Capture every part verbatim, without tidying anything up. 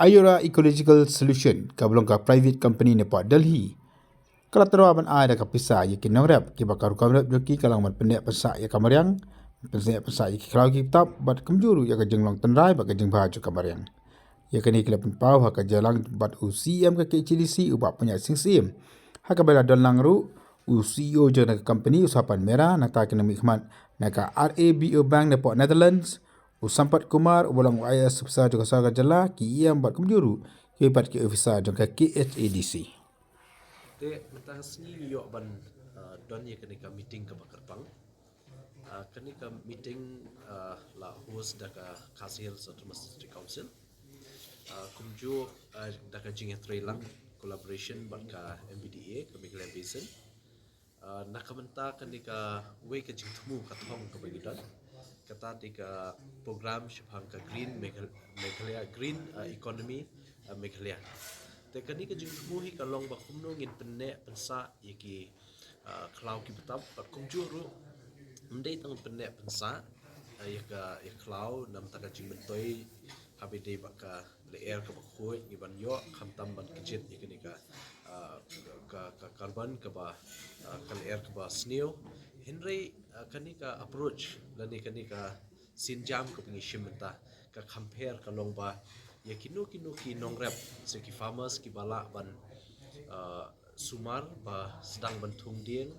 Ayora Ecological Solution, kaba long ka private company na Port Delhi, ka la tyrwa ban ai da ka pisa ïa ki nongrep kiba ka rukom rep jong ki ka long ban pynneh pynsah ïa ka mariang, pynneh pynsah ïa ki khlaw ki btap bad kumjuh ruh ïa ka jinglong tynrai bad ka jingbha jong ka mariang. Ïa kane ki la pynpaw ha ka jingïalang bad u C E M ka K H A D C, u Bah Pynïaid Sing Syiem, ha kaba la don lang ruh u C E O jong ka company, u Sapan Mehra, nangta ki nongmihkhmat na ka R A B O Bank na Port Netherlands, u Sampath Kumar uba long u I A S officer jong ka sorkar jylla, ki E M bad kumjuh ruh kiwei pat ki officer jong ka K H A D C. Te mynta ka sngi ngi ïoh ban, uh, don ïa kane ka meeting kaba kyrpang. Uh, kane ka meeting, uh, la host da ka Khasi Hills Autonomous District Council. Uh, kumjuh, uh, da ka jingïatreilang collaboration bad ka M B D A, ka Meghalaya Basin. Uh, na ka mynta kane kawei ka jingthmu ka thong kaba ngi don, kata dei ka program shaphang ka Green Meghal-, Meghalaya, Green, uh, Economy, uh, Meghalaya. Te kane ka jingthmu hi ka long ba kumno ngin pynneh pynsah ïa ki, uh, khlaw ki btap, bad kumjuh ruh ym dei tang pynneh pynsah, uh, ïa ka, ïa ka khlaw namar ka jingmyntoi, haba ïadei bad ka lyer kaba khuid ngi ban ïoh, khamtam ban kjit ïa kane ka, ah, ka, ka carbon kaba, ah, ka lyer kaba sniew. Hynrei, ah, kane ka approach lane kane ka sienjam kaba ngi shim mynta, ka compare ka long ba ïa kino kino ki nongrep, se ki farmers kiba lah ban, ah, sumar ba sdang ban thung dieng,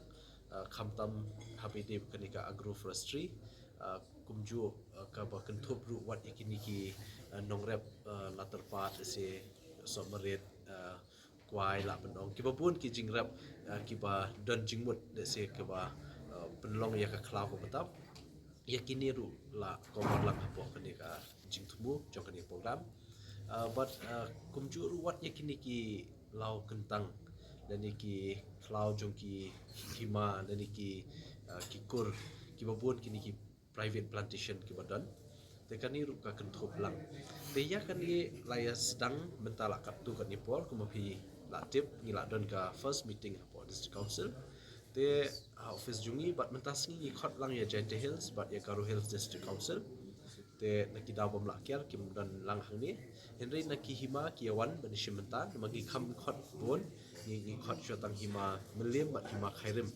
ah, khamtam haba ïadei bad kane ka agroforestry, ah, kumjuh, ah, kaba kynthup ruh wat ïa kine ki, ah, nongrep, ah, la tyrpad, lehse sohmarit, ah, kwai lah ban ong, kiba bun ki jingrep, ah, kiba don jingmut, lehse kaba, ah, pynlong ïa ka khlaw kaba btap. Ïa kine ruh la cover lang hapoh kane ka jingthmu jong kane ka program. Ah, bad, ah, kumjuh ruh wat ïa kine ki law kyntang lane ki khlaw jong ki hima lane ki, ah, ki kur, kiba bun kine ki private plantation kiba don. Te kane ruh ka kynthup lang. Te ïa kane la ïa sdang mynta la katto katne por, kumba phi la tip ngi la don ka first meeting hapoh District Council. Te ha office jong ngi, bad mynta sngi ngi khot lang ïa Jaintia Hills bad ïa Garo Hills District Council. Te na ki daw bym lah kiar kim don lang hangne. Hynrei na ki hima ki ïa wan ban ïa shim bynta, namar ngi kham khot bun, ngi, ngi khot shuwa tang hima Mylliem bad hima Khyrim.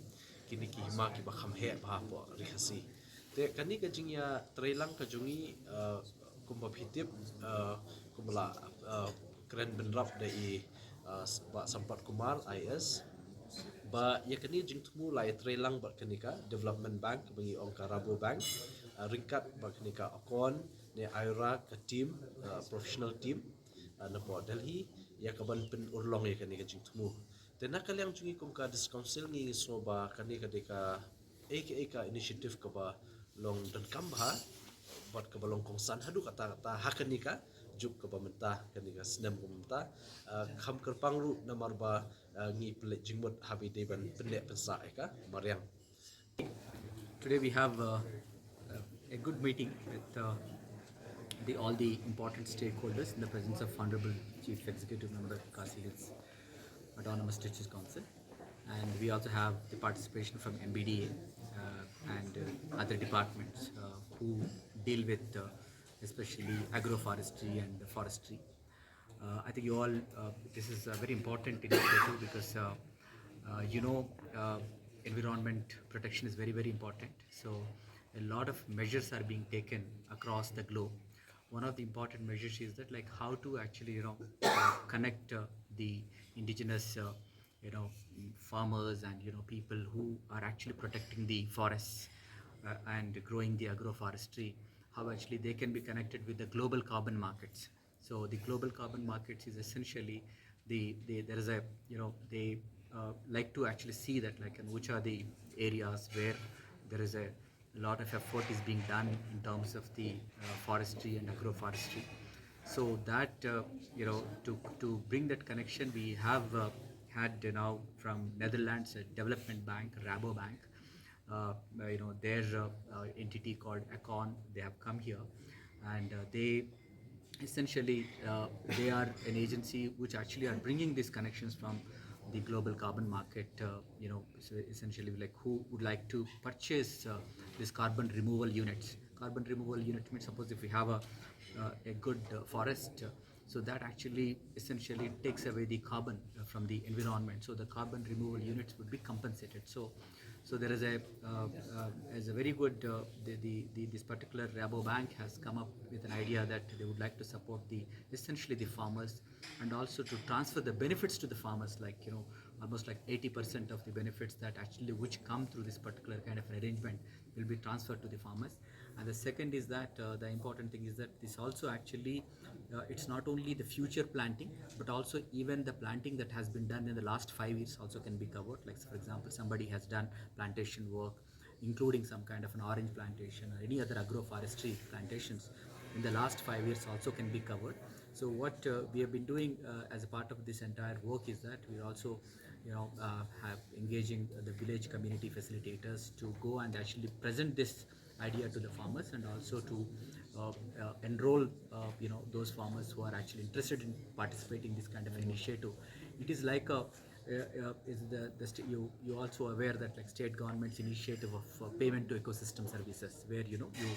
Kine ki hima kiba kham heh bha hapoh Ri Khasi. Te kane ka jingïatreilang ka jong ngi, uh, kumba phi tip, uh, kumba la, uh, kren bynrap da i, uh, Bah Sampath Kumar I A S, ba ïa kane jingthmu la ïatreilang bad kane ka Development Bank, ba ngi ong ka Rabobank, uh, ryngkat bad kane ka ACON ne Ayora, ka team, uh, professional team, uh, na Port Delhi, ïa kaban pynurlong ïa kane ka jingthmu. Te na ka liang jong ngi kum ka District Council ngi sngew ba kane ka dei kaei kaei ka initiative kaba long donkam bha bad kaba long kongsan haduh katta katta ha kane ka juk kaba mynta, kane ka snem kaba mynta. Ah, kham kyrpang ruh namar ba, ah, ngi pynleit jingmut haba ïadei ban pynneh pynsah ïa ka mariang. Today we have, uh, a good meeting with, uh, the, all the important stakeholders in the presence of Honorable Chief Executive Member, Khasi Hills Autonomous District Council. And we also have the participation from M B D A, uh, and, uh, other departments, uh, who deal with, uh, especially agroforestry and forestry. Uh, I think you all, uh, this is a very important initiative because, uh, uh, you know, uh, environment protection is very, very important. So a lot of measures are being taken across the globe. One of the important measures is that, like, how to actually, you know, uh, connect, uh, the indigenous, uh, you know, farmers and, you know, people who are actually protecting the forests, uh, and growing the agroforestry, how actually they can be connected with the global carbon markets. So the global carbon markets is essentially the, the, there is a, you know, they, uh, like to actually see that, like, and which are the areas where there is a, a lot of effort is being done in terms of the, uh, forestry and agroforestry. So that, uh, you know, to, to bring that connection, we have, uh, had now from Netherlands, a development bank, Rabobank, uh, uh, you know, their, uh, uh, entity called ACON, they have come here, and, uh, they essentially, uh, they are an agency which actually are bringing these connections from the global carbon market, uh, you know, so essentially, like, who would like to purchase, uh, these carbon removal units. Carbon removal unit means, suppose if we have a, uh, a good, uh, forest, uh, So that actually essentially takes away the carbon uh, from the environment. So the carbon removal units would be compensated. So, so there is a uh, uh, is a very good uh, the, the, the this particular Rabobank has come up with an idea that they would like to support the essentially the farmers and also to transfer the benefits to the farmers, like you know almost like eighty percent of the benefits that actually which come through this particular kind of an arrangement will be transferred to the farmers. And the second is that uh, the important thing is that this also actually uh, it's not only the future planting, but also even the planting that has been done in the last five years also can be covered. Like for example, somebody has done plantation work, including some kind of an orange plantation or any other agroforestry plantations in the last five years also can be covered. So what uh, we have been doing uh, as a part of this entire work is that we are also you know uh, have engaging the village community facilitators to go and actually present this idea to the farmers and also to uh, uh, enroll uh, you know those farmers who are actually interested in participating in this kind of initiative. It is like a uh, uh, is the, the st- you you also aware that like state government's initiative of uh, payment to ecosystem services, where you know you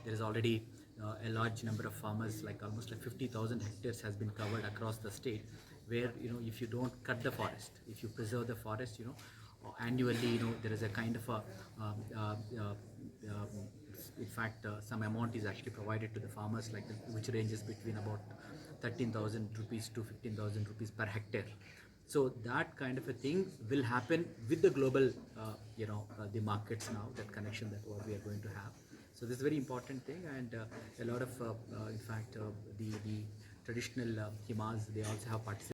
there is already uh, a large number of farmers, like almost like fifty thousand hectares has been covered across the state, where you know if you don't cut the forest, if you preserve the forest, you know uh, annually you know there is a kind of a um, uh, uh, um, in fact uh, some amount is actually provided to the farmers, like the, which ranges between about thirteen thousand rupees to fifteen thousand rupees per hectare. So that kind of a thing will happen with the global uh, you know uh, the markets now, that connection that what we are going to have. So this is a very important thing, and uh, a lot of uh, uh, in fact uh, the the traditional uh, Himas, they also have participated